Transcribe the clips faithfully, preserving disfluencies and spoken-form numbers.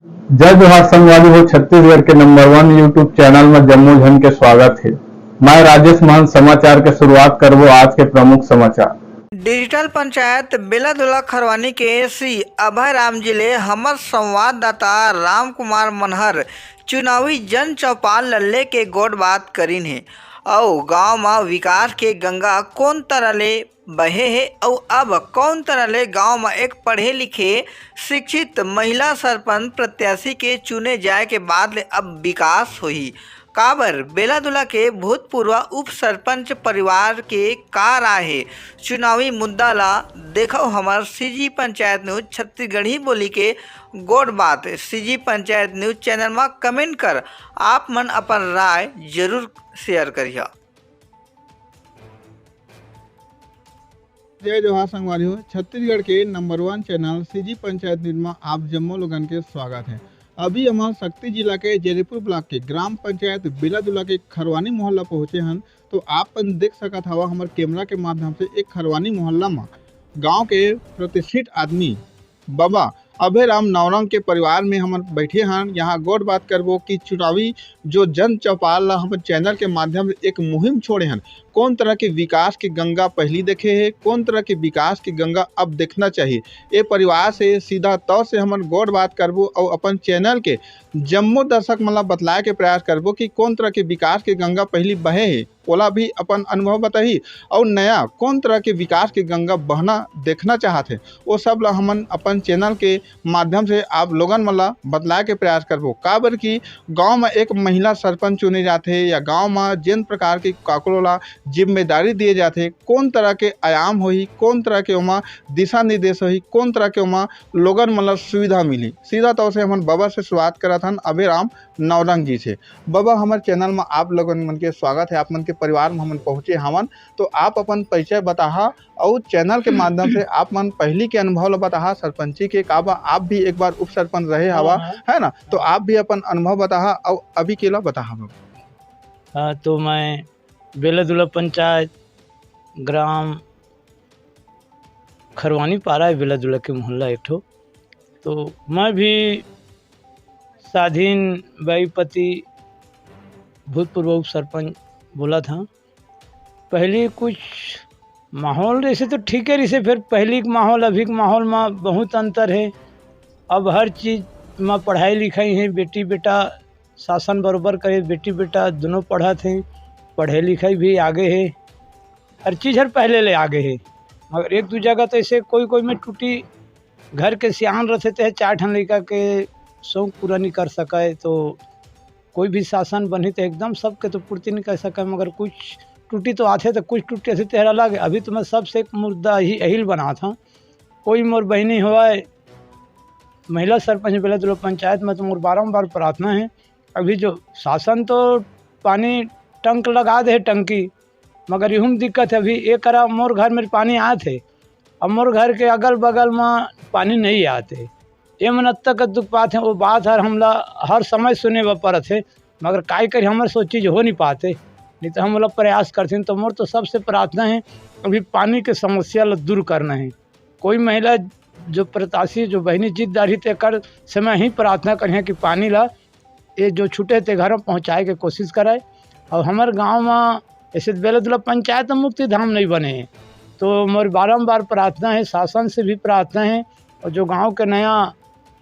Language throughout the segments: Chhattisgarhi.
जय जोहार संगवारी हो, छत्तीसगढ़ के नंबर वन YouTube चैनल में जम्मो झन के स्वागत हे। मैं राजेश महंत। समाचार के शुरुआत करबो आज के प्रमुख समाचार। डिजिटल पंचायत बेलादुला खरवानी के श्री अभय राम जी ले हमर संवाददाता राम कुमार मनहर चुनावी जन चौपाल ल लेके गोठ बात करिन हे। अउ गांव म विकास के गंगा कोन तरह ले बहे हे अउ अब कौन तरह ले गांव म एक पढ़े लिखे शिक्षित महिला सरपंच प्रत्याशी के चुने जाए के बाद ले अब विकास होही। काबर बेलादुला के भूतपूर्व उप सरपंच परिवार के का राय हे चुनावी मुद्दा ला, देखव हमर सीजी पंचायत न्यूज छत्तीसगढ़ी बोली के गोठ बात। सीजी पंचायत न्यूज चैनल म कमेंट कर आप मन अपन राय जरूर शेयर करिहा। जय जोहार संगवारी हो, छत्तीसगढ़ के नंबर वन चैनल सीजी पंचायत न्यूज म आप जम्मो लोगन के स्वागत है। अभी हमन सक्ती जिला के जैदीपुर ब्लॉक के ग्राम पंचायत बेलादुला के खरवानी मोहल्ला पहुंचे हन। तो आप मन देख सकत हवा हमर कैमरा के माध्यम से एक खरवानी मोहल्ला म गांव के प्रतिष्ठित आदमी बाबा अभय राम नौरंग के परिवार में हमन बैठे हन। यहाँ गोठ बात करबो कि चुनावी जो जन चौपाल ला हमन चैनल के माध्यम से एक मुहिम छोड़े हन, कौन तरह के विकास के गंगा पहली देखे हे, कौन तरह के विकास के गंगा अब देखना चाहिए, ये परिवार से सीधा तौर से हमन गोठ बात करबो अउ अपन चैनल के जम्मो दर्शक मन ला बतलाए के प्रयास करबो कि कौन तरह के विकास के गंगा पहली बहे हे, ओला भी अपन अनुभव बताही अउ नया कौन तरह के विकास के गंगा बहना देखना चाहत हे, वो सब ला हमन अपन चैनल के माध्यम से आप लोगन मन ला बतलाए के प्रयास करबो। काबर कि गांव म एक महिला सरपंच चुने जाथे या गांव म जेन प्रकार के काकरो ला जिम्मेदारी दिए जाथे, कौन तरह के आयाम होही, कौन तरह के ओमा दिशा निर्देश होही, कौन तरह के ओमा लोगन मन ला सुविधा मिलही, सीधा तौर से हमन बबा से शुरुआत करत हन अभय राम नौरंग जी से। बबा, हमर चैनल म आप लोगन मन के स्वागत है। आप मन के परिवार म हमन पहुंचे हवन, तो आप अपन परिचय बताहा अउ चैनल के माध्यम से आप मन पहली के अनुभव ला बताहा सरपंची के, काबर आप भी एक बार उप सरपंच रहे हवा, हाँ। है ना? तो आप भी अपन अनुभव बताहा अउ अभी के ला बताहा बबा। हाँ, तो मैं बेलादुला पंचायत, ग्राम खरवानी पारा है, बेलादुला के मोहल्ला एक ठो। तो मैं भी स्वाधीन बाईपति भूतपूर्व उप सरपंच बोलत हंव। पहली कुछ माहौल रहिसे तो ठीके रहिसे, फिर पहली के माहौल अभी के माहौल म बहुत अंतर हे। अब हर चीज म पढ़ाई लिखाई हे, बेटी बेटा शासन बरोबर करे, बेटी बेटा दुनों पढ़त हे, पढ़े लिखाई भी आगे हे, हर चीज हर पहले ले आगे हे। मगर एक दू जगह तो ऐसे कोई कोई में टूटी, घर के सियान रथे ते चार ठन लइका के शौक पूरा नहीं कर सके, तो कोई भी शासन बनही तो एकदम सबके तो पूर्ति नहीं कर सके, मगर कुछ टूटी तो आथे तो कुछ टूटी आथे तेहर अलग। अभी तो मैं सबसे एक मुद्दा ही यही बनात हंव, कोई मोर बहिनी होवय, महिला सरपंच बेलादुला पंचायत में तो मोर बारंबार प्रार्थना हे। अभी जो शासन तो पानी टंक लगा दे हे टंकी, मगर इहू में दिक्कत हे। अभी एक करा मोर घर में पानी आत हे, अब मोर घर के अगल बगल में पानी नहीं आत हे। ये मन अत्ता का दुख पात हे, वो बात हर हमला हर समय सुने बर परत हे, मगर काय करी, हमर से वो चीज हो नहीं पाते, नहीं तो हम लोग प्रयास करते। तो मोर तो सबसे प्रार्थना है, अभी पानी के समस्या ला दूर करना है। कोई महिला जो प्रत्याशी, जो बहिनी जीत डारही, तेकर से मैं ही प्रार्थना करिहा कि पानी ला ये जो छूटे ते घर में पहुँचाए के कोशिश करे। और हमर गाँव में ऐसे बेलादुला पंचायत में मुक्ति धाम नहीं बने हे, तो मोर बारंबार प्रार्थना है, शासन से भी प्रार्थना है, और जो गाँव के नया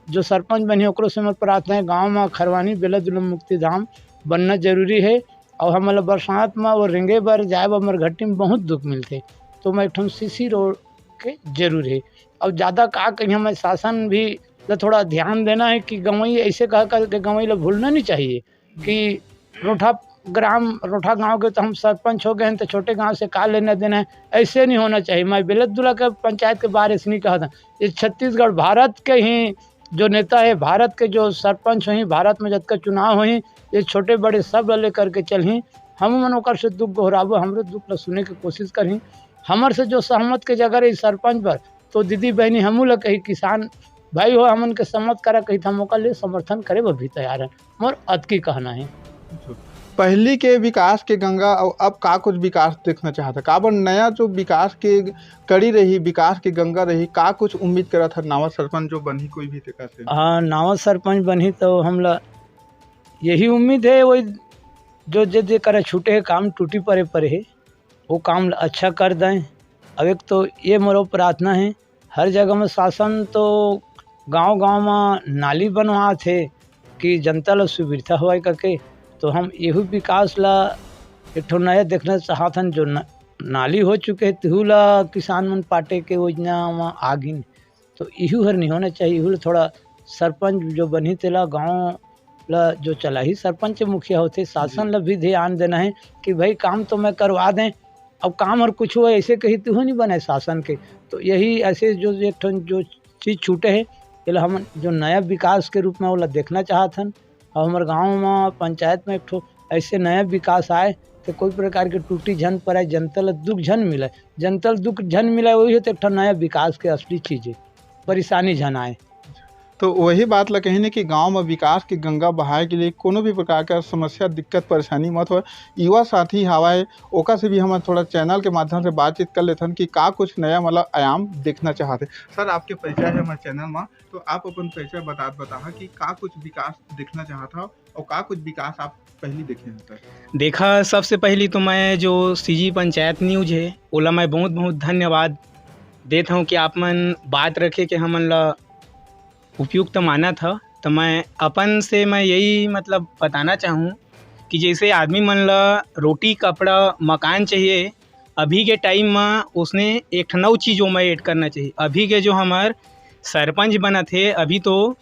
जो सरपंच बनी ओकरो से मोर प्रार्थना है, गाँव में खरवानी बेलादुला मुक्ति धाम बनना जरूरी है। और हमन ल बरसात में वो रेंगे बर जाए बर हमर घट्टी में बहुत दुख मिलथे, तो मैं एक ठन सीसी रोड के जरूर है। और ज़्यादा का कहिए, मैं शासन भी ल थोड़ा ध्यान देना है कि गंवई ऐसे कह करके गंवई ल भूलना नहीं चाहिए कि रोठा ग्राम, रोठा गांव के तो हम सरपंच हो गए हैं, तो छोटे गांव से का लेना देना है, ऐसे नहीं होना चाहिए। मैं बेलादुला के पंचायत के बारे से नहीं कहा था, ये छत्तीसगढ़ भारत के ही जो नेता है, भारत के जो सरपंच होही, भारत में जतका चुनाव होही, ये छोटे बड़े सब ल लेकर के चलही। हम मन ओकर से दुख गोहराबो, हमरो दुख ल सुने के कोशिश करही। हमर से जो सहमत के जगह रही सरपंच बर, तो दीदी बहनी हमू ल कही, किसान भाई हो, हमन के सहमत करा कही, त हम ओकर ले समर्थन करे बर भी तैयार हैं। मोर अतकी कहना है। पहली के विकास के गंगा अउ अब का कुछ विकास देखना चाहत हे? काबर नया जो विकास के कड़ी रही, विकास के गंगा रही, का कुछ उम्मीद करत हे नवा सरपंच जो बनही कोई भी तेकर से? हाँ, नवा सरपंच बनही तो हमला यही उम्मीद हे, वही जो जे जे करे छूटे हे काम टूटी परे परे हे, वो काम ला अच्छा कर दें। अब एक तो ये मोरो प्रार्थना हे, हर जगह में शासन तो गांव-गांव में नाली बनवात हे कि जनता ला सुविधा होवय करके, तो हम एहू विकास ला एक ठो नया देखना चाहत हन, जो न-, नाली हो चुके हे, तेहू ला किसान मन पाटे के योजना में आ गिन। तो इहू हर नहीं होना चाहिए, इहू ला थोड़ा सरपंच जो बनही तेला गांव ला जो चलाही, सरपंच मुखिया होथे, शासन जी। ला भी ध्यान देना हे कि भाई काम तो मैं करवा दें, अब काम हर कुछ हो ऐसे कही तेहू नहीं बने शासन के। तो यही ऐसे जो एक ठन जो चीज छूटे हे, एला हम जो नया विकास के रूप में ओला देखना चाहत हन। और हमर गांव में पंचायत में एक ठो ऐसे नया विकास आए तो कोई प्रकार के टूटी झन पड़े, जनता ला दुख झन मिले, जनता ला दुख झन मिले, वही तो एक ठो नया विकास के असली चीज हे, परेशानी झन आए। तो वही बात ला कहिन कि गांव में विकास के गंगा बहाए के लिए कोनो भी प्रकार का समस्या, दिक्कत, परेशानी मत होय। युवा साथी हवाए, ओकर से भी हम थोड़ा चैनल के माध्यम से बातचीत कर लेथन कि का कुछ नया मतलब आयाम देखना चाहत हे। सर, आपके परिचय हे हमारे चैनल में, तो आप अपन परिचय बतात बताहा कि का कुछ विकास देखना चाहत हव और का कुछ विकास आप पहली देखे हैं सर? देखा, सबसे पहली तो मैं जो सीजी पंचायत न्यूज हे, ओला मैं बहुत बहुत धन्यवाद देत हूँ कि आप मन बात रखे के हमन ला उपयुक्त मानत ह। तो मैं अपन से मैं यही मतलब बताना चाहूँ कि जैसे आदमी मन ला रोटी, कपड़ा, मकान चाहिए, अभी के टाइम में उसने एक ठन अउ चीज ओमा ऐड करना चाहिए। अभी के जो हमार सरपंच बनत हे, अभी तो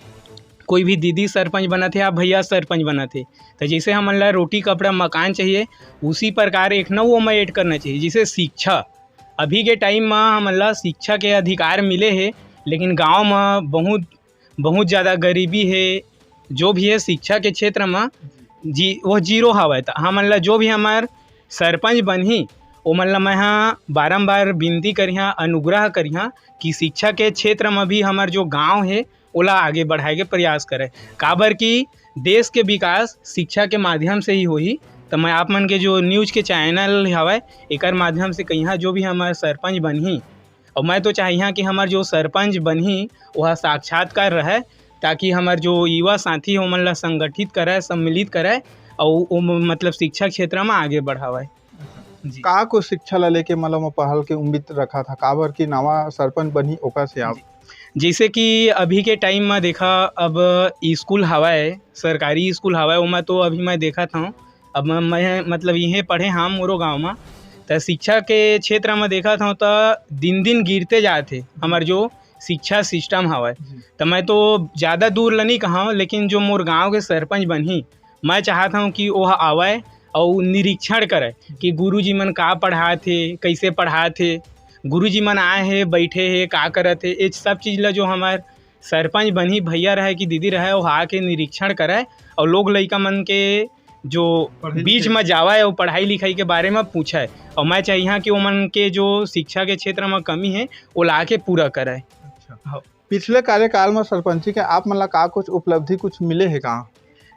कोई भी दीदी सरपंच बनत हे या भैया सरपंच बनत हे, तो जैसे हमन ला रोटी, कपड़ा, मकान चाहिए, उसी प्रकार एक ठन अउ ओमा ऐड करना चाहिए। जैसे शिक्षा, अभी के टाइम में हमन ला शिक्षा के अधिकार मिले हे, लेकिन गांव में बहुत, बहुत ज़्यादा गरीबी हे। जो भी हे शिक्षा के क्षेत्र में जी, वो जीरो हवय। त हमन ला जो भी हमार सरपंच बनही, ओमन ला मैं ह बारंबार विनती करिहा, अनुग्रह करिहा कि शिक्षा के क्षेत्र में भी हमर जो गांव हे, ओला आगे बढ़ाए के प्रयास करे। काबर कि देश के विकास शिक्षा के माध्यम से ही होही। त मैं आप मन के जो न्यूज के चैनल हवय, एकर माध्यम से कहिहा, जो भी हमर सरपंच बनही, और मैं तो चाहिहा कि हमर जो सरपंच बनही, वह साक्षात्कार रहे, ताकि हमर जो युवा साथी हे, ओमन ला संगठित करे, सम्मिलित करे, और वो म-, मतलब शिक्षा क्षेत्र में आगे बढ़ावे। जी। का कुछ शिक्षा ला लेके मतलब पहल के उम्मीद रखा था, काबर कि नवा सरपंच बनही ओकर से आप? जी। जैसे कि अभी के टाइम में देखा, अब स्कूल हवय, सरकारी स्कूल हवय, ओमा तो अभी मैं देखत हूँ, अब मैं, मैं मतलब इहें पढ़े हंव मोरो गांव में, त शिक्षा के क्षेत्र में देखत हंव त दिन दिन गिरते जात हे हमर जो शिक्षा सिस्टम हवय। जी। त मैं तो ज़्यादा दूर ल नहीं कहंव, लेकिन जो मोर गांव के सरपंच बनही, मैं चाहत हंव कि ओह आवय अउ निरीक्षण करय कि गुरुजी मन का पढ़ात हे, कइसे पढ़ात हे, गुरुजी मन आए हे, बइठे हे, का करत हे, ये सब चीज़ ल जो हमर सरपंच बनही भैया रहय कि दीदी रहय, ओह आके निरीक्षण करय अउ लोग लइका मन के जो पढ़ाई बीच लिखाई। म जावय अउ पढ़ाई लिखाई के बारे म पूछय। अउ मैं चाहिहा कि ओमन के जो शिक्षा के क्षेत्र म कमी हे, ओला आके पूरा करय। अच्छा। हाँ। पिछले कार्यकाल म सरपंची के आप मन ला का कुछ उपलब्धि कुछ मिले हे का?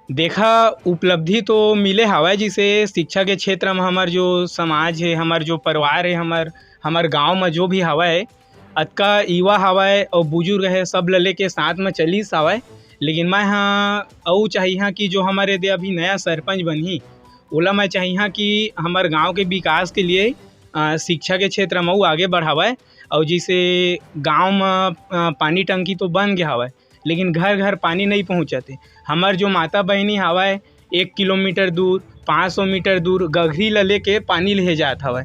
देखा, उपलब्धि तो मिले हवय, जइसे शिक्षा के क्षेत्र म हमर जो समाज हे, हमर जो परिवार हे, हमर, हमर गांव म जो भी हवय, अतका युवा हवय अउ बुजुर्ग हे, सब ल लेके साथ म चलिस हवय। लेकिन मैं ह अउ चाहिहा कि जो हमर एदे अभी नया सरपंच बनही, ओला मैं चाहिहा कि हमर गांव के विकास के लिए, अ, शिक्षा के क्षेत्र म अउ आगे बढ़ावय। अउ जइसे गांव म, अ, पानी टंकी तो बन गे हवय, लेकिन घर-घर पानी नइ पहुंचत हे। हमर जो माता बहिनी हवय, एक किलोमीटर दूर, पाँच सौ मीटर दूर गघरी ल लेके पानी लेहे जात हवय।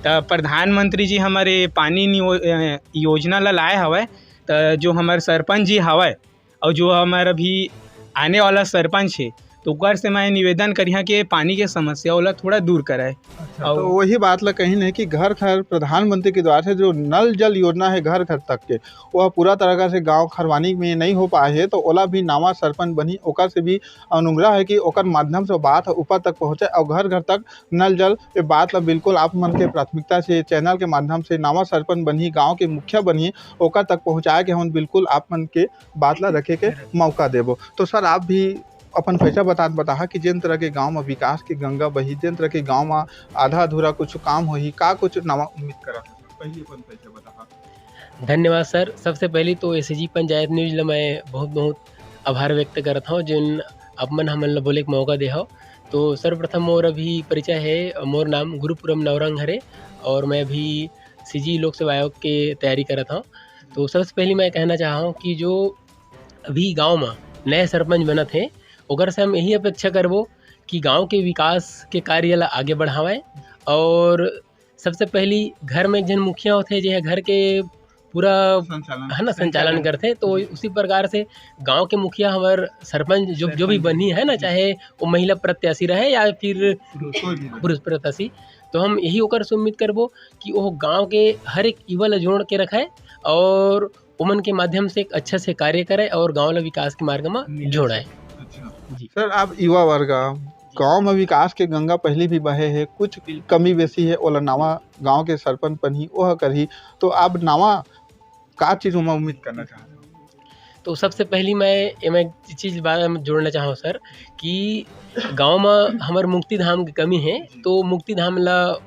त प्रधानमंत्री जी हमर ए पानी नियो-, अ, योजना ल लाए हवय। त जो हमर सरपंच जी हवय, अउ जो हमर अभी आने वाला सरपंच हे, त ओकर से मैं निवेदन करिहा कि ये पानी के समस्या ओला थोड़ा दूर करय। अच्छा, अउ तो वही बात ला कहिन हे कि घर-घर प्रधानमंत्री के द्वारा से जो नल जल योजना हे घर-घर तक के, वह पूरा तरह से गांव खरवानी में नहीं हो पाए हे, तो ओला भी नवा सरपंच बनही, ओकर से भी अनुग्रह हे कि ओकर माध्यम से बात ह ऊपर तक पहुंचे अउ घर-घर तक नल जल। ये बात ला बिल्कुल आप मन के प्राथमिकता से चैनल के माध्यम से नवा सरपंच बनही, गांव के मुखिया बनही, ओकर तक पहुंचाए के हमन बिल्कुल आप मन के बात ला रखे के मौका देबो। तो सर, आप भी अपन परिचय बतात बताहा कि जेन तरह के गांव म विकास के गंगा बही, जेन तरह के गांव म आधा अधूरा कुछ काम होही, का कुछ नवा उम्मीद करत हस? पहली अपन परिचय बताहा। धन्यवाद सर। सबसे पहली तो एसएजी पंचायत न्यूज ल मैं बहुत-बहुत आभार व्यक्त करत हौं, जेन आप मन हमन ल बोले के मौका दे हव। तो सर्वप्रथम मोर अभी परिचय है, मोर नाम गुरुपुरम नवरंग हरे और मैं अभी सीजी लोक सेवा आयोग के तैयारी करत हौं। तो सबसे पहली मैं कहना चाहत हौं कि जो अभी गांव म नए सरपंच बनत हे, ओकर से हम यही अपेक्षा करबो कि गांव के विकास के कार्य ला आगे बढ़ावय और सबसे पहली घर में एक झन मुखिया होथे, जे ह घर के पूरा, संचालन। है ना, संचालन संचालन। करथे। तो हम्म। उसी प्रकार से गांव के मुखिया हमर सरपंच जो, जो भी सरपंच। बनही, है ना, हम्म। चाहे वो महिला प्रत्याशी रहे या फिर पुरुष, कोई भी रहे। पुरुष प्रत्याशी, तो हम यही ओकर से उम्मीद करबो कि वो गांव के हर एक युवा ला जोड़ के रखे और ओमन के माध्यम से एक अच्छा से कार्य करे और गांव ला विकास के मार्ग में ले जा जोड़े। सके। अच्छा। जी। सर, आप युवा वर्ग, गांव में विकास के गंगा पहली भी बहे हे, कुछ बिल्कुल। कमी बेसी हे, ओला नवा गांव के सरपंच बनही, ओह करही, तो आप नवा का चीज ओमा उम्मीद करना चाहत हव? तो सबसे पहली मैं एमा एक चीज बात जोड़ना चाहूँ सर, कि गांव में हमर मुक्ति धाम के कमी है, जी। तो मुक्ति धाम ला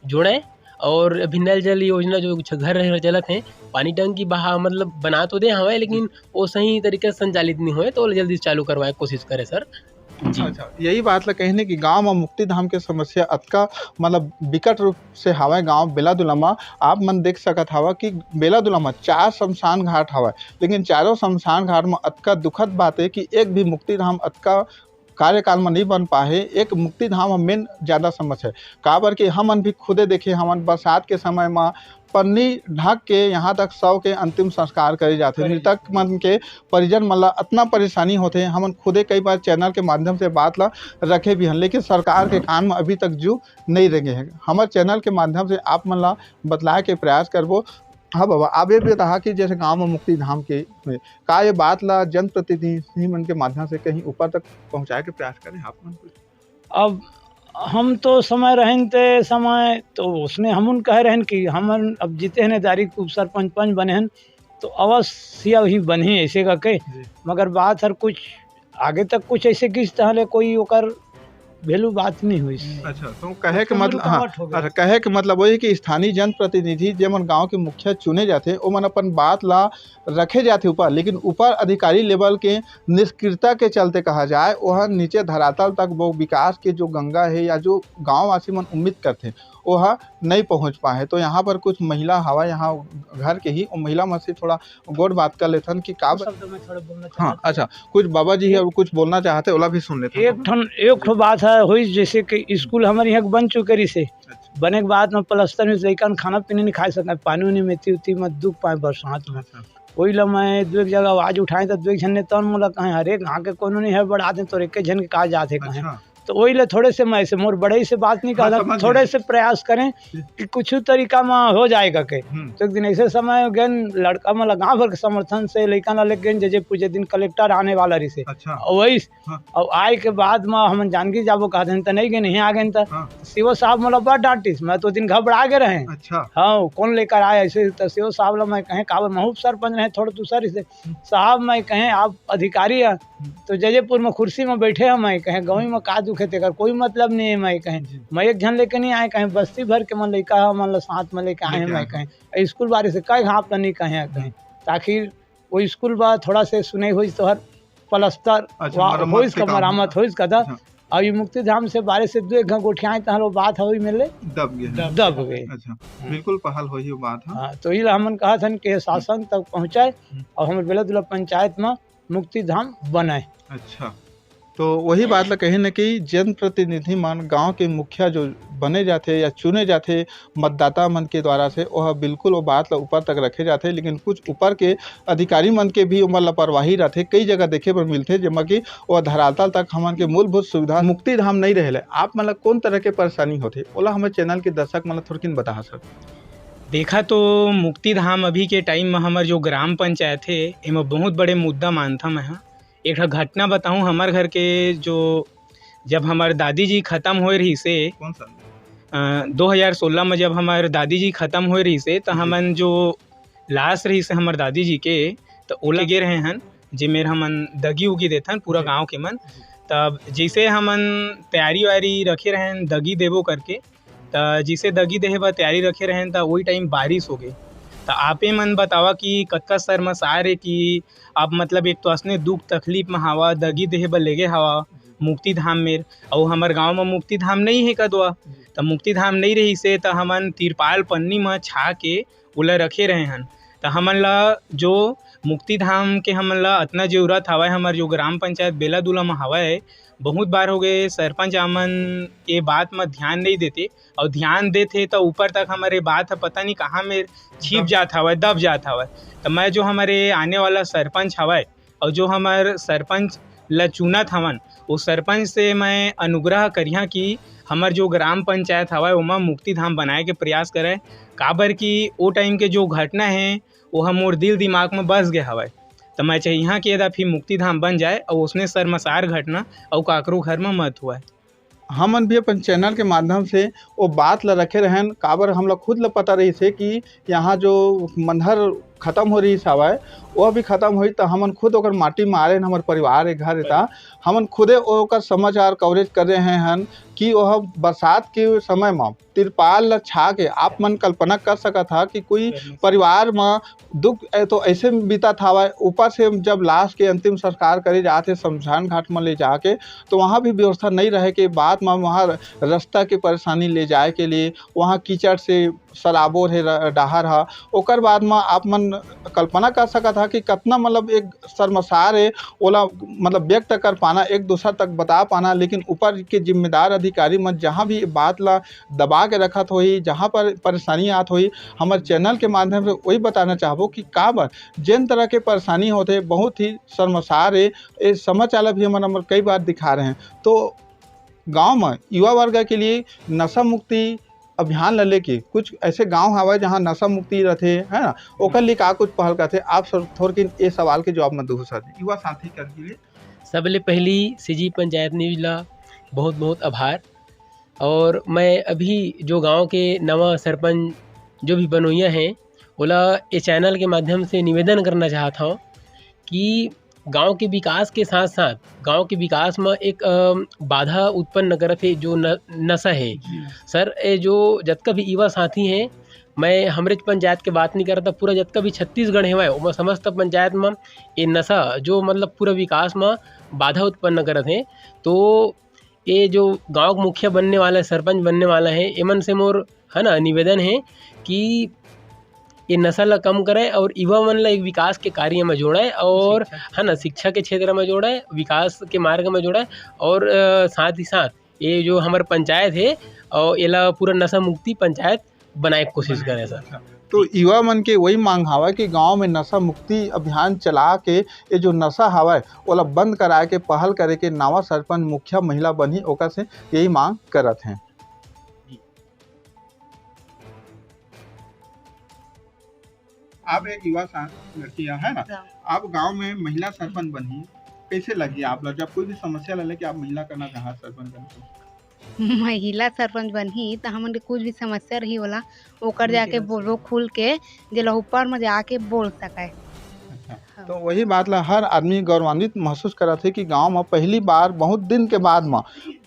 जोड़े और अभी नल जल योजना जो कुछ घर रहे चलत है, पानी टंकी बहा, मतलब, बना तो दे हवे, लेकिन वो सही तरीके से संचालित नहीं होए, तो ओला जल्दी से चालू करवाए के कोशिश करे सर। जी। अच्छा, यही बात ला कहिन कि गांव में मुक्ति धाम के समस्या अतका, मतलब, विकट रूप से हावय गांव बेलादुला म। आप मन देख सकत हव कि बेलादुला म चार शमशान घाट हवय, लेकिन चारों शमशान घाट म अतका दुखद बात हे कि एक भी मुक्ति धाम अतका कार्यकाल म नहीं बन पाए हे। एक मुक्ति धाम ह मेन ज्यादा समस्या हे, काबर कि हमन भी खुदे देखे हवन, बरसात के समय म पन्नी ढक के यहाँ तक शव के अंतिम संस्कार करे जाथे। करे मृतक जाथे। मन के परिजन मन ला अतना परेशानी होथे। हमन खुदे कई बार चैनल के माध्यम से बात ला रखे भी हन, लेकिन सरकार के कान म अभी तक जू नहीं रेंगे हे। हमर चैनल के माध्यम से आप मन ला बतलाए के प्रयास करबो। हाँ बाबा, आप ये भी बताहा कि जैसे गांव में मुक्ति धाम के हुए, का ये बात ला जनप्रतिनिधि मन के माध्यम से कहीं ऊपर तक पहुंचाए के प्रयास करें आप मन कुछ? अब हम तो समय रहेन ते समय तो उसने हमन कहे रहेन कि हमन अब जीते हन, दारी उप सरपंच, पंच बने हन, तो अवश्य ही बनही ऐसे करके। जी। मगर बात हर कुछ आगे तक कुछ ऐसे किस तरह ले कोई ओकर value बात नहीं हुई। अच्छा, तो कहे के कुछ मतलब, हाँ, उल्टावट हो गया। अच्छा, कहे के मतलब वही कि स्थानीय जनप्रतिनिधि जेमन गांव के मुखिया चुने जाथे, ओमन अपन बात ला रखे जाथे ऊपर, लेकिन ऊपर अधिकारी level के निष्क्रियता के चलते कहा जाए, ओह नीचे धरातल तक वो विकास के जो गंगा है या जो गांववासी मन उम्मीद करथे, ओह नहीं पहुंच पाए। तो यहाँ पर कुछ महिला हवा, यहाँ घर के ही, वो महिला मन से थोड़ा गोठ बात कर लेथन कि का कुछ शब्द मैं थोड़ा बोलना हाँ, चाहत हूँ। अच्छा, कुछ बाबा जी एक और कुछ बोलना चाहते, ओला भी सुन लेथन। एक ठन, एक ठो बात है, होई जैसे कि स्कूल हमारे यहाँ बन चुके रही से, अच्छा। बने के बाद में प्लास्टर में लइका मन खाना पीना नहीं खा सकते, पानी उनी में ती उती में दुख पाए बरसात में। अच्छा। वही ला मैं दो एक जगह आवाज उठाए तो दो एक झन ने तन मोला कहे, "अरे, गाँव के कोनो नहीं है, बड़ा आदमी तोर एक झन के का जात है," कहे। अच्छा। तो वही ला थोड़े से मैं ऐसे मोर बड़े से बात नहीं हाँ, कहता, समझ थोड़े गए। से प्रयास करें जी। कि कुछ तरीका में हो जाएगा के। हम्म। तो एक दिन ऐसे समय गेन लड़का मन ला गाँव भर के समर्थन से लइका ला लेके गेन, जे जे पूजे दिन कलेक्टर आने वाला रही से। अच्छा। और वही हाँ। और आए के बाद में हमन जानकी जाबो कहते हैं, तो नहीं गए, नहीं आ गए तो हाँ। सीओ साहब मोला बड़ डांटिस, मैं तो दिन घबरा गए रहे। अच्छा। हाँ, कौन लेकर आया ऐसे, तो सीओ साहब ला मैं कहें, "काबर महूप सरपंच रहे, थोड़ा दूसर से।" हम्म। "साहब," मैं कहें, "आप अधिकारी हैं, हम्म। तो जजेपुर में कुर्सी में बैठे हैं," मैं कहें, "गाँव में का दुख है, तेकर कोई मतलब नहीं है," मैं कहें, जी। "मैं एक झन लेके नहीं आए," कहें, "बस्ती भर के मन लइका है, मन ला साथ में लेके आए हैं," लेके मैं आए। कहें, "स्कूल बारे से कई घाप ला नहीं कहे," कहें, हम्म। ताकि वो स्कूल बा थोड़ा से सुने हुई तो हर प्लास्टर अच्छा, वा-, मरम्मत होइस के का काम मरम्मत होता। होइस का दा। अच्छा। अब ये मुक्ति धाम से बारिश से दो एक घंटा गोठियाए तहन वो बात होई मिले दब गए। दब गए। अच्छा, हम्म। बिल्कुल पहल होई ये बात, हाँ। हाँ, तो ये हमन कहा था कि शासन तक पहुँचाए हम्म। और हमारे बेलादुला पंचायत में मुक्ति धाम बनाए। अच्छा, तो वही बात ला कही न कि जनप्रतिनिधि मन गांव के मुखिया जो बने जाथे या चुने जाथे, मतदाता मन के द्वारा से, ओह बिल्कुल ओ बात ल ऊपर तक रखे जाथे, लेकिन कुछ ऊपर के अधिकारी मन के भी ओमा लापरवाही रथे। कई जगह देखे बर मिलथे, जेमा कि ओह धरातल तक हमन के मूलभूत सुविधा मुक्ति धाम नइ रहेले। आप मन ल कोन तरह के परेशानी होथे, ओला हमर चैनल के दर्शक मन ल थोरकिन बताहा सर। देखा तो मुक्ति धाम अभी के टाइम म हमर जो ग्राम पंचायत हे, एमा बहुत बड़े मुद्दा मानथंव मैं ह। एक ठा घटना बताऊं, हमर घर के जो, जब हमर दादी जी खत्म होए रहिस हे, कौन साल? अ, दो हज़ार सोलह में जब हमर दादी जी खत्म होए रहिस हे, त जी। हमन जो लाश रहिस हे हमर दादी जी के, त ओला गे रहे हन, जे मेर हमन दगी उगी देथन पूरा गांव के मन। तब जैसे हमन तैयारी वारी रखे रहेन दगी देबो करके, त जैसे दगी देहे बर तैयारी रखे रहेन, त वही टाइम बारिश हो गई। त आपे मन बतावा कि कतका शर्मसार है कि आप, मतलब, एक तो असने दुख तकलीफ में हवा, दगी देहे बर लेगे हवा मुक्ति धाम मेर, अउ हमर गांव में मुक्ति धाम नहीं है कदवा। त मुक्ति धाम नहीं रही से, त हमन तिरपाल पन्नी में छा के ओला रखे रहे हन। त हमन ला जो मुक्ति धाम के हमन ला अतना जरूरत हवय, हमर जो ग्राम पंचायत बेलादुला में हवय, बहुत बार हो गए सरपंच हमन ये बात में ध्यान नहीं देते, और ध्यान देते तो ऊपर तक हमारे बात है पता नहीं कहाँ में छिप जात हवय, दब जात हवय। तो मैं जो हमारे आने वाला सरपंच हवय और जो हमार सरपंच ला चुनत हवन, वो सरपंच से मैं अनुग्रह करिहा कि हमर जो ग्राम पंचायत हवय ओमा मुक्ति धाम बनाए के प्रयास करे। काबर कि ओ टाइम के जो घटना है वो ह मोर दिल दिमाग में बस गए हवय। तो मैं चाहिहा कि यदा फिर मुक्ति धाम बन जाए और उसने शर्मसार घटना और काकरो घर में मत हुआ। हमन भी अपन चैनल के माध्यम से वो बात ला रखे रहन, काबर हमला खुद ला पता रही थे कि यहाँ जो मंदिर खत्म हो रही हवय, वो भी खत्म होई, त हमन खुद ओकर माटी मारे हन, हमर परिवार के घर था, हमन खुदे ओकर समाचार कवरेज कर रहे हन कि वह बरसात के समय म तिरपाल ल छा के, आप मन कल्पना कर सकत हा कि कोई परिवार म दुख ए, तो ऐसे बीतत हवय, ऊपर से जब लाश के अंतिम संस्कार करे जात हे शमशान घाट म ले जाके, तो वहाँ भी व्यवस्था नहीं रहे के बाद म वहाँ रास्ता के परेशानी ले जाए के लिए, वहाँ कीचड़ से सराबोर हे र-, डहर ह। ओकर बाद म आप मन कल्पना कर सकत हा कि कतना, मतलब, एक शर्मसार हे, ओला, मतलब, व्यक्त कर पाना, एक दूसर तक बता पाना, लेकिन ऊपर के जिम्मेदार अधिकारी मन जहाँ भी बात ला दबा के रखत होही, जहाँ पर परेशानी आत होही, हमर चैनल के माध्यम से वही बताना चाहबो कि काबर जेन तरह के परेशानी होथे, बहुत ही शर्मसार हे। ये समाचार ला भी हमन, हमन कई बार दिखा रहे हैं। तो गांव में युवा वर्ग के लिए नशा मुक्ति अभियान ला लेके कुछ ऐसे गांव हवय जहां नशा मुक्ति रथे, है ना, ओकर लिए का कुछ पहल करथे? आप सर थोरकिन ए सवाल के जवाब में दू सर युवा साथी कर लिए। सबले पहली सीजी पंचायत न्यूज ला बहुत बहुत आभार। और मैं अभी जो गांव के नवा सरपंच जो भी बनोइया हैं, ओला ये चैनल के माध्यम से निवेदन करना चाहत हूँ कि गांव के विकास के साथ साथ गांव के विकास में एक, अ, बाधा उत्पन्न करत हे जो न-, नशा है। सर, ये जो जतका भी युवा साथी हैं, मैं हमरेच पंचायत के बात नहीं करता, पूरा जतका भी छत्तीसगढ़ हेवय, ओमा समस्त पंचायत में ये नशा जो, मतलब, पूरा विकास में बाधा उत्पन्न करत हे। तो ये जो गांव के मुखिया बनने वाला है, सरपंच बनने वाला है, एमन से मोर, है ना, निवेदन है कि ये नशा ला कम करे और युवा मन ला एक विकास के कार्य में जोड़े और, है ना, शिक्षा के क्षेत्र में जोड़े, विकास के मार्ग में जोड़े और, अ, साथ ही साथ ये जो हमर पंचायत है और एला पूरा नशा मुक्ति पंचायत बनाए के कोशिश करे सर। तो युवा मन के वही मांग हवय कि गांव में नशा मुक्ति अभियान चला के ये जो नशा हवय ओला बंद कराए के पहल करे के नवा सरपंच मुखिया महिला बनही, ओकर से यही मांग करत हैं। आप एक युवा सा-, लड़की है, है ना? हाँ। आप गांव में महिला सरपंच बनही, कैसे लगी आप लोग जब कोई भी समस्या ला लेके आप महिला करना चाहत सरपंच बनही? महिला सरपंच बनही त हमन के कुछ भी समस्या रही ओला ओकर जाके बोलबो खुल के, जेला ऊपर में जाके बोल सके। अच्छा। हाँ। तो वही बात ला हर आदमी गौरवान्वित महसूस करत हे कि गांव में पहली बार बहुत दिन के बाद में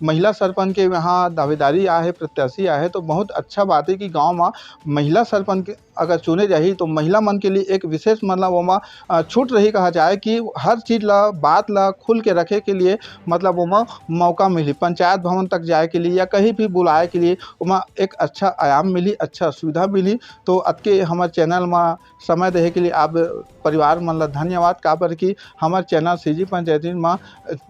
महिला सरपंच के यहाँ दावेदारी आए हे, प्रत्याशी आए हे, तो बहुत अच्छा बात है कि गांव में महिला सरपंच के अगर चुने जाही तो महिला मन के लिए एक विशेष, मतलब, ओमा, अ, छूट रही कहा जाए कि हर चीज ला, बात ला खुल के रखे के लिए, मतलब, ओमा मौका मिली, पंचायत भवन तक जाए के लिए या कहीं भी बुलाए के लिए ओमा एक अच्छा आयाम मिली, अच्छा सुविधा मिली। तो अतके हमर चैनल मा समय देहे के लिए आप परिवार मन ला धन्यवाद, काबर कि हमर चैनल सीजी पंचायती मा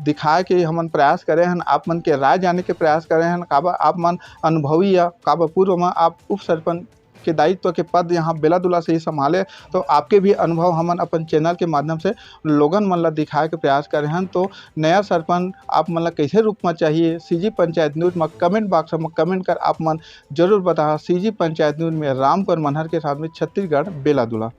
दिखाए के हमन प्रयास करे हन, आप मन के राय जाने के प्रयास करे हन, काबर आप मन अनुभवी या काबर पूर्व मा आप उप सरपंच के दायित्व के पद यहाँ बेलादुला से ही संभाले, तो आपके भी अनुभव हमन अपन चैनल के माध्यम से लोगन मन ला दिखाए के प्रयास करे हन। तो नया सरपंच आप मन ला कैसे रूप में चाहिए, सीजी पंचायत न्यूज में कमेंट बॉक्स में कमेंट कर आप मन जरूर बताहा। सीजी पंचायत न्यूज में रामकर मनहर के साथ में छत्तीसगढ़ बेलादुला।